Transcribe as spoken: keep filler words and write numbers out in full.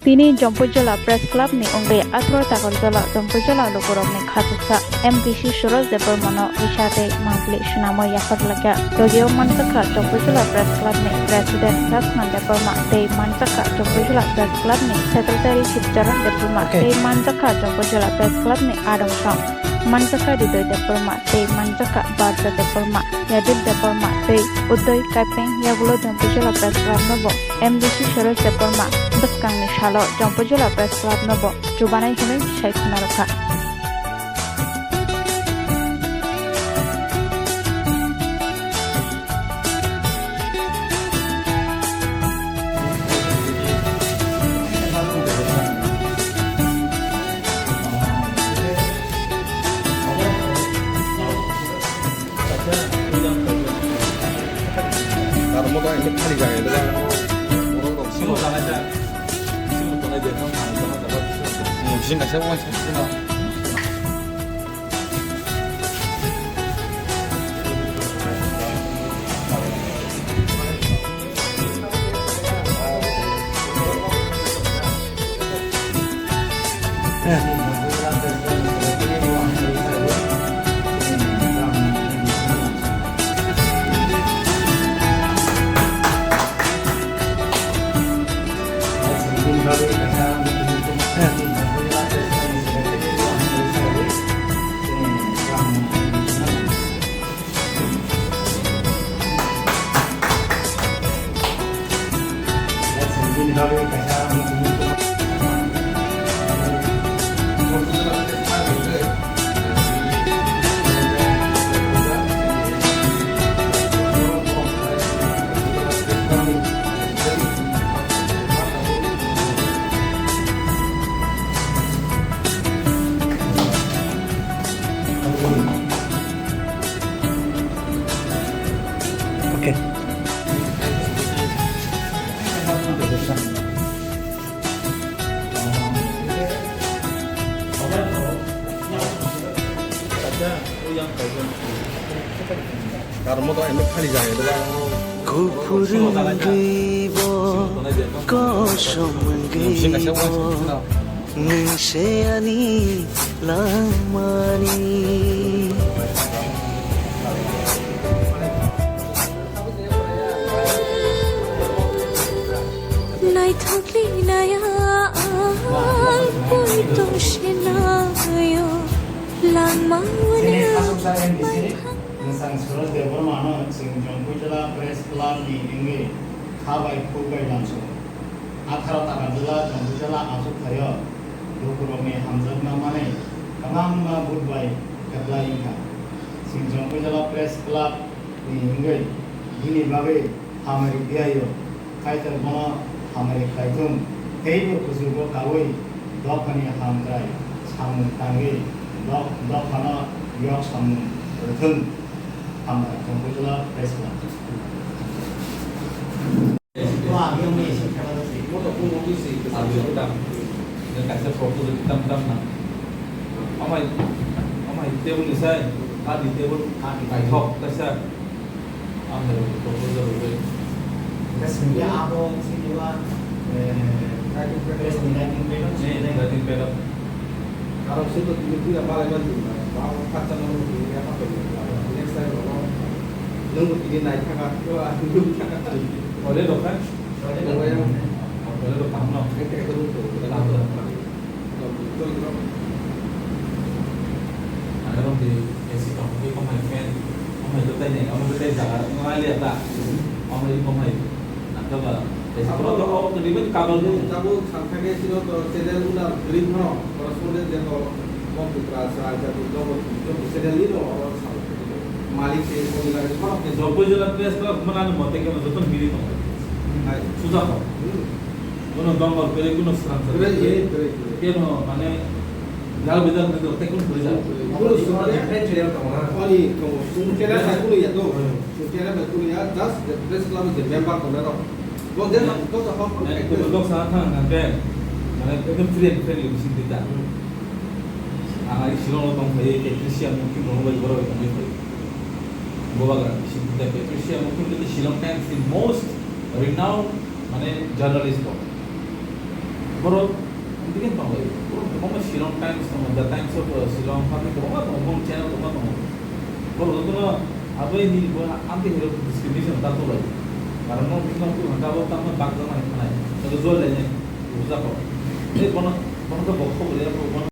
Tini Jampui Jila Press Club ni wngwi atharo Takarjala Jampui Jila lukurokni khachuksa M D C Suraj Debbarma no risa tei mangpili swnamwi yaphar laikha. Logi o manjakha Jampui Jila Press Club ni President Rajna Debbarma tei manjakha Jampui Jila Press Club ni Secretary Sibcharan Debbarma tei manjakha Jampui Jila Press Club ni Adong Song. Manjakha Hridoy Debbarma tei manjakha Barja Debbarma, Yadip Debbarma tei Udoy Kaipeng yagulo Jampui Jila Press Club no bo M D C Suraj Debbarma bwskangni salo Jampui Jila Press Club no bo chubanai hinwi sai khuna rwkha. Kuphur wngwi bo kosom wngwi bo nwng se ani langmani. Naithok linaya ang poi tong se naio langma uanw bai thang. Nwsang Suraj Debbarma no chwng Jampui Jila Press Club ni wngwi kha bai khuk bai lamsao. Atharo Takarjala Jampui Jila achukthai o lukurokni hamjakma manwi kwbangma vote bai kwplai wngkha. Chwng Jampui Jila Press Club ni wngwi bini bagwi hamari phiya-o, Kaitor bono hamari khlai thung, tei bo kuchugo kaui dophani hamkrai samung tangwi doph-, dophano yok samung rwthung. Hambai, Jampui Jila Press Club. Kaisa proposal tam tam na. Amai, amai table ni sai, kati table, kati kaithok, kaisa. Amai proposal rwgwi. Kaisa ni abo sini wa, eh, writing pad. Yes, ni writing pad. Ni writing pad. Karon sini tu tini puya malai mandi, ba, ba, kacang nunggu tini apa tu? Next time, ba, nunggu tini naik thangka, ba, nunggu thangka. Boleh dong kan? Boleh dong ya. Boleh dong, paham dong. Oke, oke, oke. Paham dong. Aro di A C tong, di komai fan, komai to tai nai, komai to tai jaga, ngai liya ta. Komai, komai. Nang to ba, A C pro to, oh, to di ban kabel tu. Tabuk sangkha ke sino to channel una green no, correspondent je to, Komputra, Sra, Jati, Jogo, Jogo, channel ni no, oro sa. Malik se, Komila, oro ke. Jogo jela press club mana ni mote ke no, joto biri tong. Hai. Suja ko. Hmm. Kuno dongor kwrwi, kuno srang kwrwi. Kwrwi, kwrwi, kwrwi. Keno, mane, jal bidal nang dok, tei kuno kwrwi jal. Kuno srang kwrwi. Ani, kuno srang kwrwi, kuno ya dong. Srang kwrwi, kuno ya, just the press club ni member kono rok. Bo je, eh, to, to, hok, eh, hok, kuno dok sa thang, nang ke, mane, ekdom free and friendly bising kita. Hmm. Ang ai Shillong lo tong phai, Patricia Mukim rong bai borok tong phai. Bobagra bising kita Patricia Mukim itu Shillong Times the most renowned mane journalist rok. Borok, hindi ken tongo, borok kwbangma Shillong Times tongo, The Times of, uh, Shillong, kami kwbangma tongo, bong channel kwbangma tongo. Borok jotono abo ni bo anti hero discrimination ta tolai. Karon no bini tu hangka bo tamo bak jama ni khanai. Ego jol lai nai, bujako. Ei bono, bono to bokho bole, bono